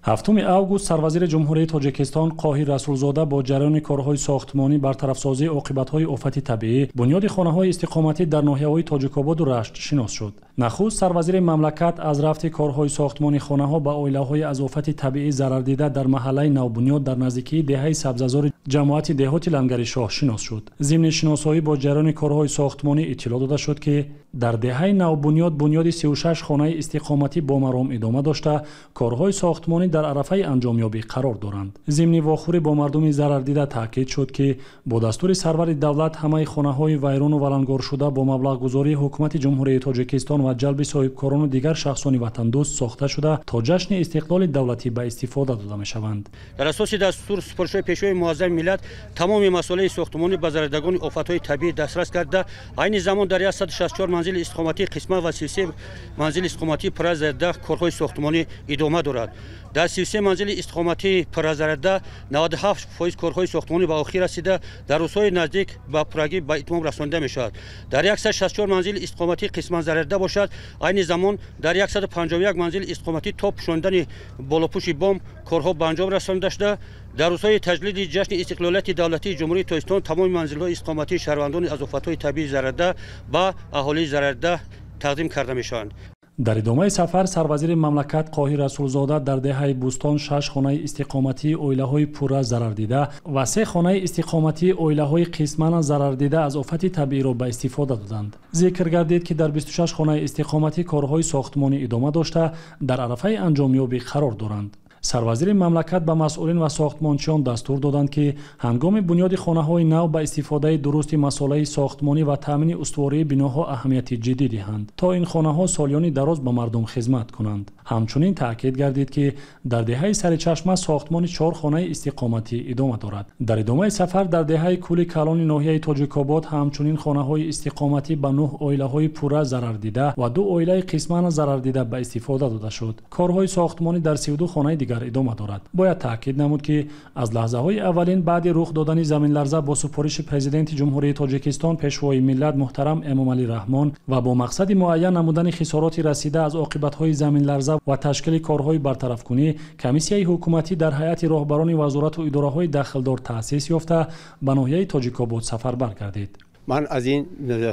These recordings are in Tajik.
7 август сарвазири Ҷумҳурии Тоҷикистон Қоҳир Расулзода бо ҷараёни корҳои сохтмонӣ, бартарафсозии оқибатҳои офати табиӣ, бунёди хонаҳои истиқоматӣ дар ноҳияҳои Тоҷикободу Рашт шинос шуд. Нахуст сарвазири мамлакат аз рафти корҳои сохтмони хонаҳо ба оилаҳои аз офати табиӣ зарардида дар маҳаллаи Навбунёд дар наздикии деҳаи Сабзазори ҷамоати деҳоти Лангаришоҳ шинос шуд. Зимни шиносоӣ бо ҷараёни корҳои сохтмонӣ иттилоъ дода шуд, ки дар деҳаи Навбунёд бунёди 36 хонаи истиқоматӣ бо маром идома дошта, корҳои сохтмонӣ дар арафаи анҷомёбӣ қарор доранд. Зимни вохӯрӣ бо мардуми зарардида таъкид шуд, ки бо дастури сарвари давлат ҳамаи хонаҳои вайрону валангоршуда бо маблағгузории Ҳукумати Ҷумҳурии Тоҷикистон ва ҷалби соҳибкорону дигар шахсони ватандӯст сохта шуда, то ҷашни истиқлоли давлатӣ ба истифода дода мешаванд. Дар асоси дастур супоришҳои Пешвои муаззами миллат тамоми масолеҳи сохтмонӣ ба зарардагони офатҳои табиӣ дастрас карда, айни замон дар 164 манзили истиқоматӣ қисман ва 33 манзили истиқоматӣ пурра зарарда корҳои сохтмонӣ идома дорад. Дар 33 манзили истиқоматии пурра зарарда 97% корҳои сохтмонӣ ба охир расида, дар рӯзҳои наздик ба пуррагӣ ба итмом расонида мешавад. Дар 164 манзили истиқоматӣ қисман зарарда бошад, айни замон дар 151 манзили истиқоматӣ то пӯшондани болопӯши бом корҳо ба анҷом расонида шуда, дар рӯзҳои таҷлили ҷашни истиқлолияти давлатии Ҷумҳурии Тоҷикистон тамоми манзилҳои истиқоматии шаҳрвандони аз офатҳои табиӣ зарарда ба аҳолии зарарда тақдим карда мешаванд. Дар идомаи сафар сарвазири мамлакат Қоҳир Расулзода дар деҳаи Бӯстон 6 хонаи истиқоматии оилаҳои пурра зарардида ва 3 хонаи истиқоматии оилаҳои қисман зарардида аз офати табииро ба истифода доданд. Зикр гардид, ки дар 26 хонаи истиқоматӣ корҳои сохтмонӣ идома дошта, дар арафаи анҷомёбӣ қарор доранд. Сарвазири мамлакат ба масъулин ва сохтмончиён дастур доданд, ки ҳангоми бунёди хонаҳои нав ба истифодаи дурусти масолаи сохтмонӣ ва таъмини устувории биноҳо аҳамияти ҷиддӣ диҳанд, то ин хонаҳо солиёни дароз ба мардум хизмат кунанд. Ҳамчунин таъкид гардид, ки дар деҳаи Саричашма сохтмони 4 хонаи истиқоматӣ идома дорад. Дар идомаи сафар дар деҳаи Кӯли Калони ноҳияи Тоҷикобод ҳамчунин хонаҳои истиқоматӣ ба 9 оилаҳои пурра зарардида ва 2 оилаи қисман зарардида ба истифода дода шуд. Корҳои сохтмонӣ дар 32 хонаи дигар идома дорад. Бояд таъкид намуд, ки аз лаҳзаҳои аввалин баъди рух додани заминларза бо супориши Президенти Ҷумҳурии Тоҷикистон Пешвои миллат муҳтарам Эмомалӣ Раҳмон ва бо мақсади муайян намудани хисороти расида аз оқибатҳои заминларза ва ташкили корҳои бартарафкунӣ, комиссияи ҳукуматӣ дар ҳайати роҳбарони вазорату идораҳои дахлдор таъсис ёфта, ба ноҳияи Тоҷикобод сафарбар гардид. Ман аз ин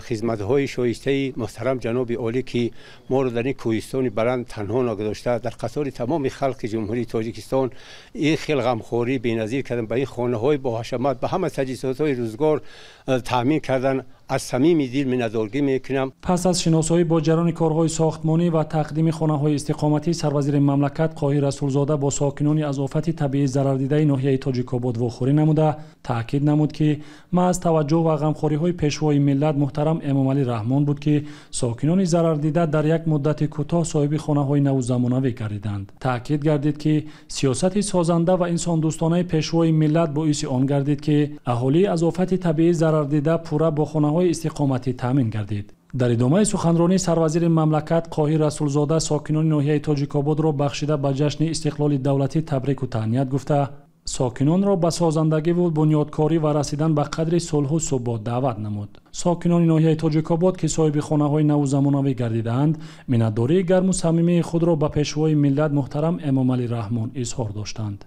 хизматҳои шоистаи муҳтарам ҷаноби олӣ, ки моро дар ин кӯҳистони баланд танҳо нагузошта, дар қатори тамоми халқи Ҷумҳурии Тоҷикистон ин хел ғамхорӣ беназир кардан, ба ин хонаҳои боҳашамат, ба ҳама таҷҳизотҳои рӯзгор таъмин кардан, аз самими дил миннатдоргӣ мекунам. Пас аз шиносоӣ бо ҷараёни корҳои сохтмонӣ ва тақдими хонаҳои истиқоматӣ, сарвазири мамлакат Қоҳир Расулзода бо сокинони аз офати табиӣ зарардидаи ноҳияи Тоҷикобод вохӯрӣ намуда, таъкид намуд, ки маҳз таваҷҷӯҳ ва ғамхориҳои Пешвои миллат муҳтарам Эмомалӣ Раҳмон буд, ки сокинони зарардида дар як муддати кӯтоҳ соҳиби хонаҳои наву замонавӣ гардиданд. Таъкид гардид, ки сиёсати созанда ва инсондӯстонаи Пешвои миллат боиси он гардид, ки аҳолии аз офати табиӣ зарардида пурра бо хонаҳои истиқоматӣ таъмин гардид. Дар идомаи суханронӣ сарвазири мамлакат Қоҳир Расулзода сокинони ноҳияи Тоҷикободро бахшида ба ҷашни истиқлоли давлатӣ табрику таҳният гуфта, сокинонро ба созандагиву бунёдкорӣ ва расидан ба қадри сулҳу субот даъват намуд. Сокинони ноҳияи Тоҷикобод, ки соҳиби хонаҳои наву замонавӣ гардидаанд, миннатдории гарму самимии худро ба Пешвои миллат муҳтарам Эмомалӣ Раҳмон изҳор доштанд.